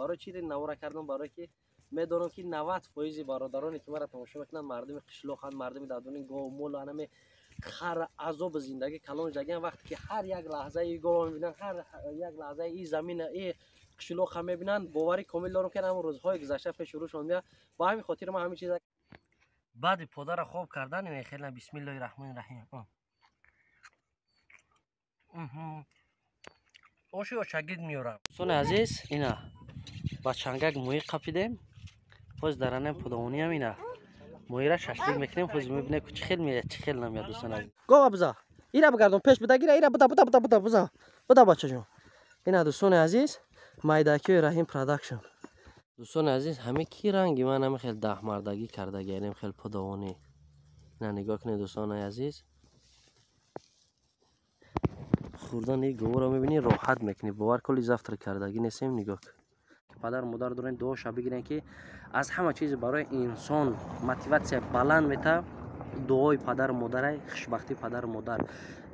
Барои чи навора кардам? Барое ки медонам, ки 90% бародароне, ки маро тамошо мекунанд, мардуми қишлоқанд, мардуми дардони говмол, анаме хар азоби зиндагӣ калон шудагиан. Вақте ки ҳар як лаҳзаи гова мебинанд, ҳар як лаҳзаи и замина, и қишлоқа мебинанд, боварӣ комил дорам, ки ҳамон рӯзҳои гузашта пеши рӯшон меяд. Ба ҳамин хотир ман ҳамин чиза баъди подара хоб кардан хеле бисмиллоҳи раҳмони раҳим оши очагид меёрам. Дӯстони азиз, ина ба чангак моҳӣ қапидем. Ҳоз даранем подавониам, ина моҳира шашлик мекунем. Ҳоз мебинем, ки чӣ хел меяд, чӣ хел намеяд. Дӯстони азиз, гова биза, ира бигардон, пеш буда, гира, ира буда, буда, буда, буда, буза, буда, бачаҷон. Ина, дӯстони азиз, майдакиҳои Раҳим Продакшн. Дӯстони азиз, ҳаме ки ранги ман ҳаме хел даҳмардагӣ кардаги, инем хел подавонӣ. Ина нигоҳ кунед, дӯстони азиз, хӯрдани говоро мебинӣ, роҳат мекунӣ, бовар коли завтрак кардагӣ нестем. Нигоҳ, падар модар дорем, дуоша бигирем, ки аз ҳама чиз барои инсон мотиватсия баланд мета дуои падару модарай, хушбахтии падару модар.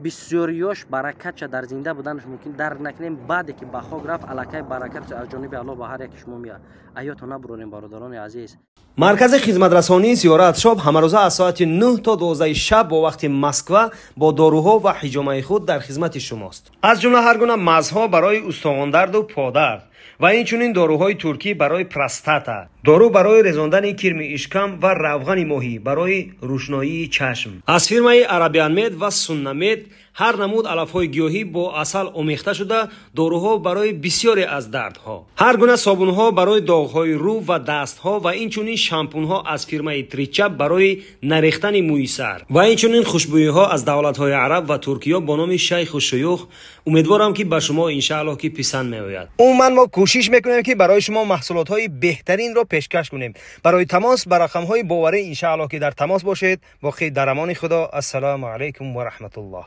Бисёриёш баракатша дар зинда буданаш мумкин дарк накунем. Баъде ки ба хок рафт, аллакай баракатша аз ҷониби Аллоҳ ба ҳар яки шумо меяд. Аёто набурорем, бародарони азиз. Маркази хизматрасонии Зиёрат Шоп ҳамарӯза аз соати 9 то 12 шаб бо вақти Москва бо доруҳо ва ҳиҷомаи худ дар хизмати шумост. Аз ҷумла ҳар гуна мазҳо барои устухондарду подард ва инчунин доруҳои туркӣ барои простата, дору барои резондани кирми ишкам ва равғани моҳӣ барои рӯшноии чашм. Аз фирмаи Арабианмед ва Суннамед ҳар намуд алафҳои гиёҳӣ бо асал омехта шуда, доруҳо барои бисёре аз дардҳо, ҳар гуна собунҳо барои доғҳои рӯ ва дастҳо ва инчунин шампунҳо аз фирмаи Тричап барои нарехтани мӯи сар ва инчунин хушбӯиҳо аз давлатҳои араб ва Туркиё бо номи Шайху Шуюх. Умедворам, ки ба шумо, иншааллоҳ, ки писанд меояд. Умуман, мо кӯшиш мекунем, ки барои шумо маҳсулотҳои беҳтаринро пешкаш кунем. Барои тамос ба рақамҳои боварӣ, иншааллоҳ, ки дар тамос бошед. Боқӣ дар амони Худо. Ассалому алайкум ва раҳматуллоҳ.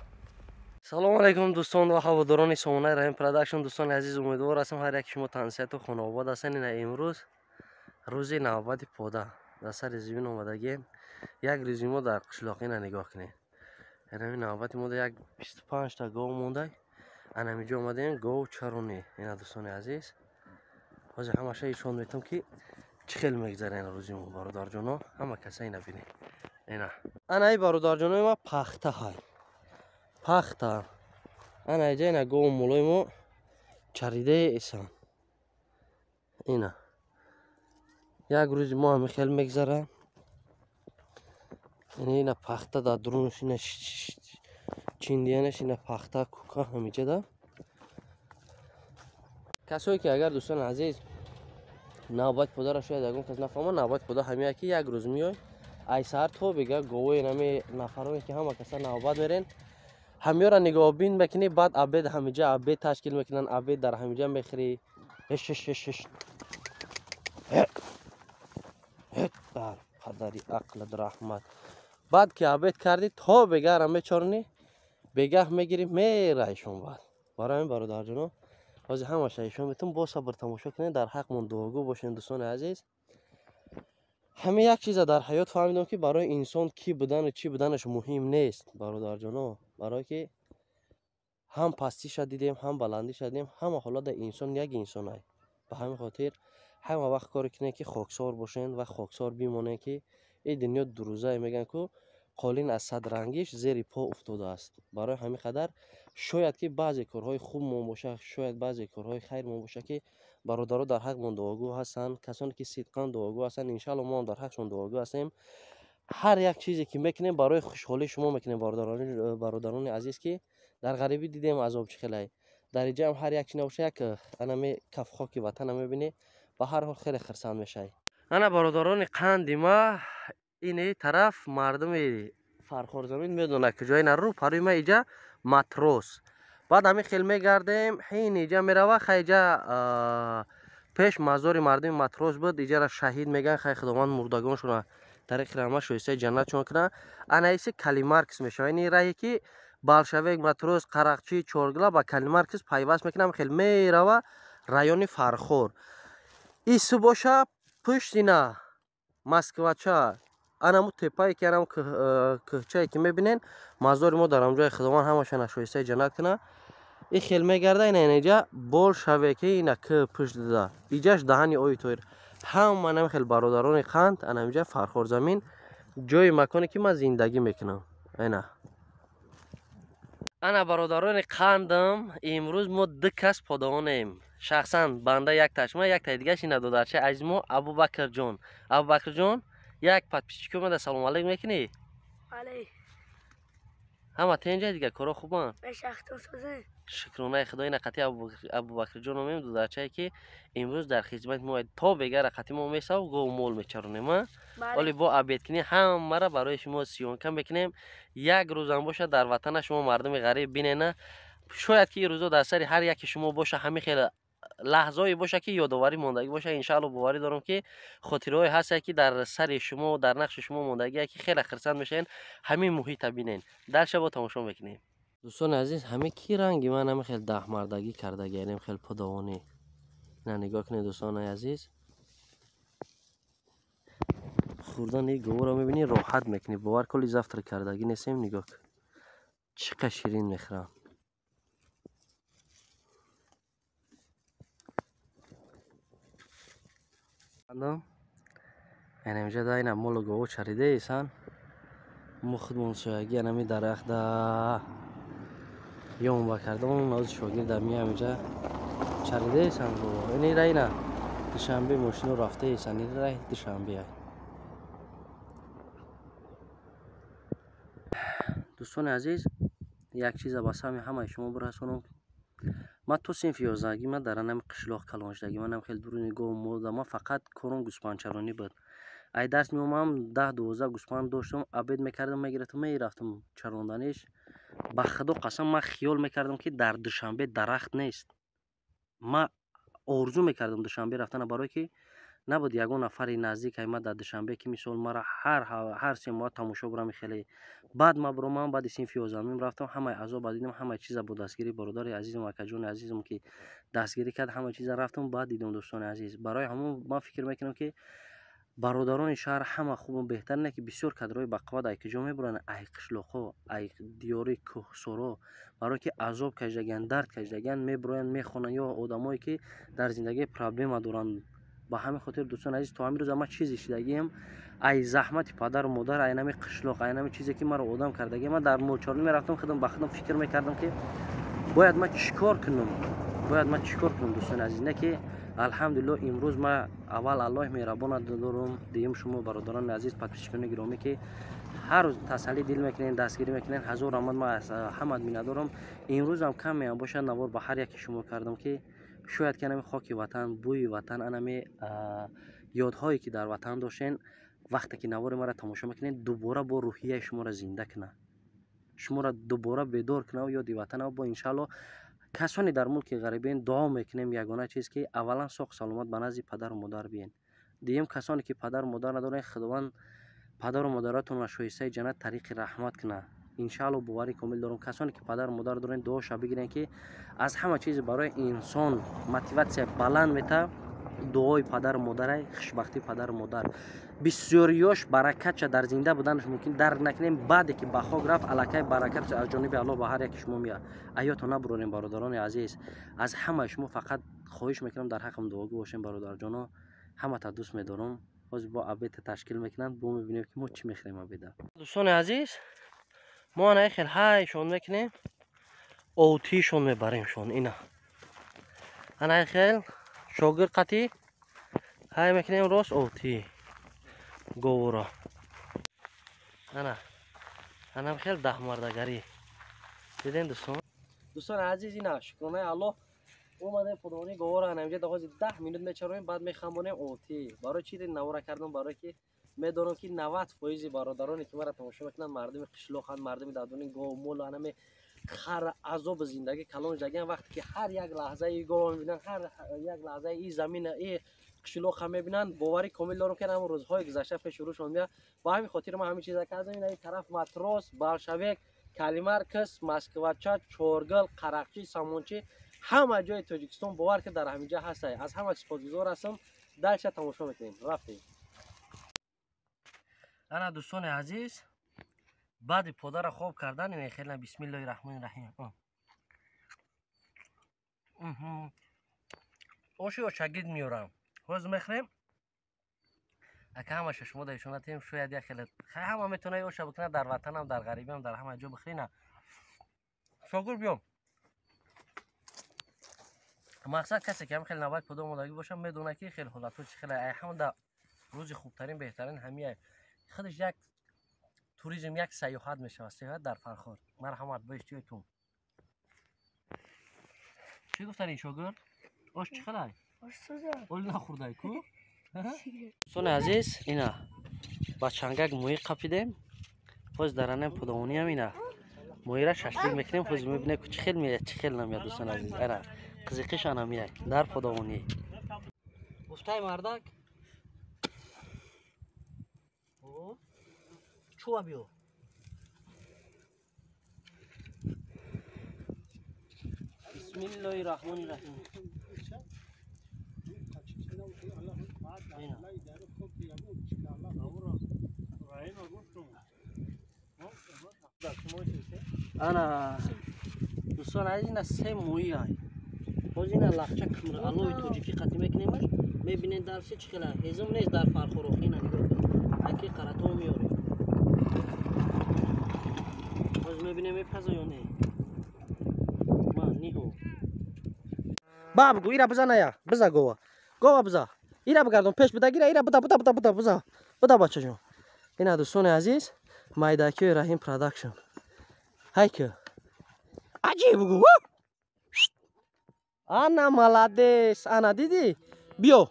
Салому алайкум, дӯстон ва ҳаводорони сомонаи Раҳим Продакшн. Дӯстони азиз, умедвор ҳастам, ҳар яки шумо тансиҳату хонаобод ҳастанд. Ина имрӯз рӯзи навбати пода дар сари зимин омадагием. Як рӯзи мо дар қишлоқ, ина нигоҳ кунед, инами навбати мо як 25та гов мондай. Анамиҷо омадем гов чаронӣ. Ина, дӯстони азиз, ҳозир ҳамаша ишон метам, ки чӣ хел мегзара ин рӯзи мо. Бародарҷоно, ҳама каса ина бинед. Ина анаи, бародарҷонои ма, пахта ҳай, пахта. Ана иҷа ина гову молои мо чаридаи эсан. Ина як рӯзи мо ҳами хел мегзара. Ина пахта дар дурунаш, ина чиндиянаш, ина пахта кука ҳамиҷада. Касое ки агар, дӯстони азиз, навбат подара шояд ягон кас нафаҳма, навбат пода ҳамия ки як рӯз меёй, ай саҳар то бега говои нами нафароне, ки ҳама каса навбат мерен, ҳамёра нигоҳбин мекунӣ. Баъд обед ҳамиҷа обед ташкил мекунанд, обед дар ҳамиҷа мехӯрӣ. Ҳеш, дар падари ақлат раҳмат. Баъд ки обед кардӣ, то бегаҳра мечоронӣ, бегаҳ мегирӣ, мерайшон. Баъд барои ҳамин, бародарҷоно, ҳозир ҳамаша ишон метун, бо сабр тамошо кунед, дар ҳақмон дуогӯ бошед. Дӯстони азиз, ҳамин як чиза дар ҳаёт фаҳмидам, ки барои инсон кӣ будану чӣ буданаш муҳим нест, бародарҷоно. Барое ки ҳам пастиша дидем, ҳам баландиша дидем, ҳама ҳолата инсон як инсонай. Ба ҳамин хотир ҳама вақт коре кунед, ки хоксор бошед ва хоксор бимонед, ки ин дунё дурӯзае. Мегӯянд ку, қолин аз садрангиш зери по уфтодааст. Барои ҳамин қадар шояд ки баъзе корҳои хубмон бошад, шояд баъзе корҳои хайрмон бошад, ки бародаро дар ҳақмон дуогӯ ҳастанд. Касоне ки сидқан дуогӯ ҳастанд, иншаалло мо ҳам дар ҳақшон дуогӯ ҳастем. Ҳар як чизе ки мекунем, барои хушҳолии шумо мекунем, бародарони азиз, ки дар ғарибӣ дидем азоб чӣ хелай. Дар инҷаам ҳар як чи набоша, як анами кафхоки ватана мебинӣ, ба ҳар ҳол хеле хирсанд мешавӣ. Ана, бародарони қанди ма, ини тараф мардуми Фархорзамин медонад куҷои на рӯ парои ма иҷа Матрос. Баъд ҳамин хел мегардем, ҳин иҷа мерава. Хай, иҷа пеш мазори мардуми Матрос буд, иҷара Шаҳид мегӯянд. Хай, Худованд мурдагоншона тариқи раҳмат шоистаи ҷаннатшон кунад. Ана иси Калимаркс мешавад, ини раҳе ки Балшавек, Матрос, Қарақчӣ, Чоргила ба Калимаркс пайваст мекунад. Хел мерава райони Фархор. Ису боша пуштина Москвача, анаму тепае ки анам кӯҳчае ки мебинен, мазори мо дар ҳамҷои. Худованд ҳамаша нашоистаи ҷаннат кунад. И хел мегарда ина инҷа бол шавеки ина к пушт да. Иҷаш даҳани ои тоир. Ҳама нам хел бародарони қанд ана инҷа Фархорзамин ҷои маконе ки ман зиндагӣ мекунам. Ина. Ана бародарони қандам, имрӯз мо ду кас подавонем. Шахсан банда як ташма, як таи дигаш ина додарча азиз мо Абубакрҷон. Абубакрҷон, як подписчик омада салом алейкум мекунӣ? Алей. Ҳама тенҷа дига коро хубанд? Бешахтон созен. Шукронаи Худо ина қати Абубакрҷон омем додарчае ки имрӯз дар хизмати мо то бегара қати мо месав гов мол мечаронем, а? Оли бо обедкунӣ ҳамаро барои шумо съёмка мекунем. Як рӯзам бошад дар ватана шумо мардуми ғариб бинена. Шояд ки ин рӯзо дар сари ҳар яке шумо боша ҳамин хел лаҳзое боша ки ёдоварӣ мондагӣ боша. Иншаалло боварӣ дорам ки хотираҳое ҳастае ки дар сари шумо, дар нақши шумо мондагие ки хеле хирсанд мешавед ҳамин муҳита бинен. Дальше бо тамошо мекунем. Дӯстони азиз, ҳамин ки ранги ман ҳамин хел даҳмардагӣ кардагӣ, янем хел подавонӣ. Ина нигоҳ кунед дӯстони азиз. Хӯрдани говро мебинӣ, роҳат мекунӣ. Бовар коли завтра кардагӣ нестем, нигоҳ кун. Чӣ қадр ширин мехӯрам. Яъне инҷа да ина молу гово чаридаесан. Мо худмон соягӣ анами дарахта ёмба кардам, нози шогирда миям инҷа чаридаесан гово. Ини ра ина Душанбе мошино рафтаесан, ин ра Душанбе. Дӯстони азиз, як чиза ба сами ҳамаи шумо бирасонам. Ман то синфи ёздаҳагӣ ман дар анами қишлоқ калон шудагӣ, манам хеле дуруни гов мода, ман фақат кором гӯспандчаронӣ буд. Ай дарс меомадам, 10-12 гӯспанд доштам, обед мекардам, мегирифтам, мерафтам чаронданиш. Ба Худо қасам, ман хиёл мекардам ки дар Душанбе дарахт нест. Ман орзу мекардам Душанбе рафтана, барое ки набуд ягон нафари наздик ай ман дар Душанбе ки мисол мара ҳар се моҳ тамошо бурам хеле. Баъд ман буромадам, баъди синфи ёздаҳумим рафтам, ҳамаи азоба дидам, ҳамаи чиза бо дастгирии бародари азизам, акаҷони азизам ки дастгирӣ кард, ҳамаи чиза рафтам, баъд дидам дӯстони азиз. Барои ҳамон ман фикр мекунам ки бародарони шаҳр ҳама хубу беҳтар не ки бисёр кадрҳои бақувват ай куҷо мебуранд, ай қишлоқҳо, ай диёри кӯҳсоро, барое ки азоб кашидагианд, дард кашидагианд, мебуроянд, мехонанд ё одамое ки дар зиндагӣ проблема доранд. Ба ҳамин хотир дӯстони азиз, то ҳамин рӯза ман чизе шидагиам ай заҳмати падару модар, ай нами қишлоқ, ай нами чизе ки маро одам кардагиам. Ман дар молчорӣ мерафтам, худам ба худам фикр мекардам ки бояд ман чӣ кор кунам, бояд ман чӣ кор кунам дӯстони азиз. Не ки алҳамдулилло имрӯз ман аввал Аллоҳи меҳрабона дорам, дуюм шумо бародарони азиз, подписчикони гиромӣ ки ҳар рӯз тасалли дил мекунед, дастгирӣ мекунед, ҳазор раҳмат, ман аз ҳамат миннатдорам. Имрӯзам камеам бошад навор ба ҳар яке шумо кардам ки шояд ки анами хоки ватан, бӯи ватан, анами ёдҳое ки дар ватан доштен, вақте ки навори маро тамошо мекунед, дубора бо рӯҳияи шуморо зинда кунад, шуморо дубора бедор кунад ёди ватана. Бо иншаалло касоне дар мулки ғарибен дуо мекунем ягона чиз ки аввалан соғ саломат ба назди падару модар биен. Дуюм, касоне ки падару модар надоранд, Худованд падару модаратонро шоистаи ҷаннат тариқи раҳмат кунад. Иншаалло боварӣ комил дорам касоне ки падару модар доранд, дуоша бигиранд ки аз ҳама чиз барои инсон мотиватсия баланд мета дуои падару модарай, хушбахтии падару модар. Бисёриёш баракатша дар зинда буданаш мумкин дарк накунем, баъде ки ба хок рафт аллакай баракатша аз ҷониби Аллоҳ ба ҳар яке шумо меяд. Аёто набурорем бародарони азиз. Аз ҳамаи шумо фақат хоҳиш мекунам дар ҳаққам дуогӯ бошем бародарҷоно. Ҳамата дӯст медорам. Ҳозир бо обеда ташкил мекунанд, бо мебинем ки мо чӣ мехӯрем обеда. Дӯстони азиз, мо ана хел ҳайшон мекунем, овтишон мебаремшон. Ина ана хел шогирд қатӣ ҳай мекунем рост овти говро. Ана анам хел даҳмардагарӣ дидем дӯстон. Дӯстони азиз, ина шукронаи Аллоҳ омадем подавони говро ана инҷа ҳозир 10 минут мечароем, баъд мехамонем овти. Барои чӣ навора кардам? Барое ки медонам ки 90% бародароне ки маро тамошо мекунанд мардуми қишлоқанд, мардуми дардони гов, мол, анаме хар азоби зиндагӣ калон шудагианд. Вақте ки ҳар як лаҳзаи гов мебинанд, ҳар як лаҳзаи и замина, и қишлоқа мебинанд, боварӣ комил дорам ки ҳамон рӯзҳои гузашта пеши рӯшон меяд. Ба ҳамин хотир ман ҳамин чиза кардам. Ин тараф матрос, болшевик, калимаркс, москвача, чоргул, қарақчӣ, самончӣ, ҳама ҷои Тоҷикистон бовар ки дар ҳамин ҷа ҳастае. Аз ҳама сипосгузор ҳастам. Дальше тамошо мекунем. Рафтем. Ана дӯстони азиз, баъди подарро хоб кардан ин хеле бисмиллоҳи раҳмони раҳим. Оши очагид меёрам. Ҳоз мехӯрем. Ака ҳамаша шумо да ишона тем, шояд як хеле ҳама метавона оша бикунад дар ватанам, дар ғарибиам, дар ҳама ҷо бихӯрина. Шогир биё. Мақсад касе ки ҳам хеле навбат пудо омодагӣ боша, медонад ки хеле ҳолатҳо чӣ хеле ай ҳам да рӯзи хубтарин, беҳтарин ҳамия. Худаш як туризм, як сайёҳат мешавад, сайёҳат дар Фархор. Марҳамат, бо иштиётун. Чӣ гуфтани шогир? Ош чӣ хелай? Ош сӯза. Оли нахӯрдай ку? Дӯстони азиз, ина ба чангак моҳӣ қапидем. Ҳоз даранем пудовониам ина. Моҳира шашлик мекунем, ҳоз мебинем ку чӣ хел меяд, чӣ хел намеяд, дӯстони азиз. Ана қизиқиш ана меяд дар пудовонӣ. Гуфтай мардак? Чӯба биё. Бисмиллоҳи раҳмони раҳим. Ана дӯстон азиз, ина се моҳӣ ай. Ҳоз ина лахча алои тоҷикӣ қатӣ мекунемаш, мебинед дарси чӣ хела ҳезум нест дар Фархорохи. Ина нигоҳ кун, аки қарато меорем. Ҳоз мебинем мепаза ё не. Ма ниҳо. Ба бугу, ира бизан ая, биза гова. Гова биза. Ира бигардон, пеш буда гира, ира буда, буда, буда, буда, биза. Буда бачаҷон. Ина дӯстони азиз, майдакиёи Раҳим Продакшн. Ҳайки. Аҷиб бугу. Ана молодец, ана дидӣ? Биё.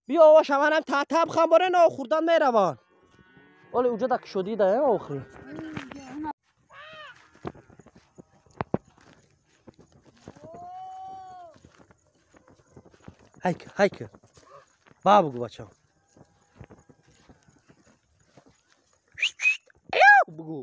Биё ошаванам татаб хамборе но хӯрдан мераванд. Оле уҷо да кушодӣ да охир. Ҳайки, ҳайки. Ба бугу бачам. Бугу.